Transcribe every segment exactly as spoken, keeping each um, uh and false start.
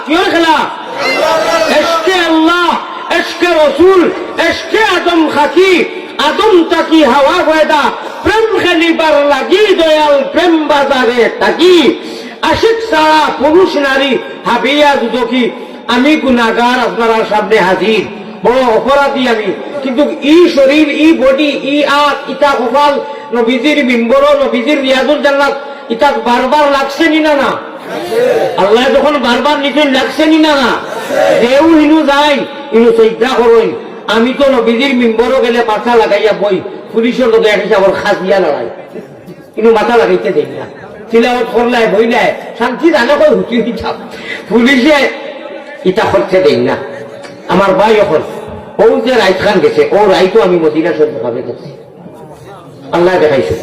কিওর খেলা? এশকে আল্লাহ, এশকে রসুল, এশকে আদম খাকি, আদম থাকি হাওয়া পয়দা, প্রেম খেলিবার লাগি দয়াল প্রেম বাজারে থাকি। আশিক ছাড়া পুরুষ নারী হাবিয়া দুদকি, আমি গুনাগার আপনারার সামনে হাজির, বড় অপরাধী আমি। কিন্তু ই শরীর, ই বডি, ই আত, ইতা কপাল, নবীজির মিম্বরো, নবীজির রিয়াজুল জান্নাত, ইতা বারবার লাগছে নি না, না? আল্লাহ যখন বারবার নিছইন লাগছে নি না, না? যেউ হিনু যাইন, ইনু সইজদা করইন। আমি তো নবীজির মিম্বরো গেলে মাথা লাগাইয়া বই, পুলিশর লগে এক হিসাবর খাস দিয়া লড়াই। ইনু মাথা লাগাইতে দেই না। তিলাওয়াত করলায়, বইলায়, শান্তি জানে কই হুতি হুতি থাক। পুলিশে ইতা করতে দেই না। আমার ভাই অকল, অউ যে রাইত খান গেছে, অউ রাইতও আমি মদিনা শরীফ ভাবে গেছি। আল্লাহ দেখাইছে।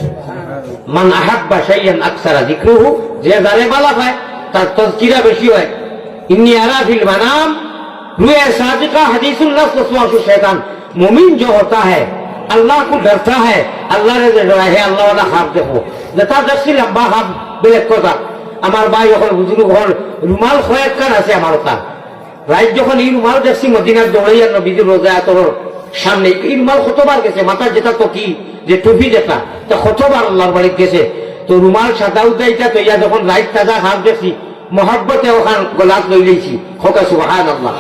মান আহাব্বা শাইয়ান আকসারা যিকরুহু, যে যারে বালা পায়, তার তজকিরা বেশি হয়। ইন্নী আরা ফিল মানাম রুয়ে সাদিকা হাদিসুন নাস ওয়াসওয়াসু শয়তান। মুমিন जो होता है, अल्लाह को डरता है, আল্লাহরে যে ডরায়, হে আল্লাহওয়ালা খাব দেখো। যেটা দেখছি লম্বা খাব, বেলেগ কথা। আমার ভাই অকল, বুজুর্গ অকল, রুমাল কয়েকখান আছে আমার ওটা। রাইত যখন ই রুমাল দেখছি মদিনার দৌড়াইয়া নবীজির রোজা আতরর সামনে, ই রুমাল কতবার গেছে, মাথার যেটা টুপি, যে টুপি যেটা, তা কতবার আল্লাহর বাড়িত গেছে। তো রুমাল সাদা উদাইটা তো ইয়া যখন রাইত তাজা খাব দেখছি, মহব্বতে অখান গলাত লইলাইছি। কউক্কা সুবহানাল্লাহ।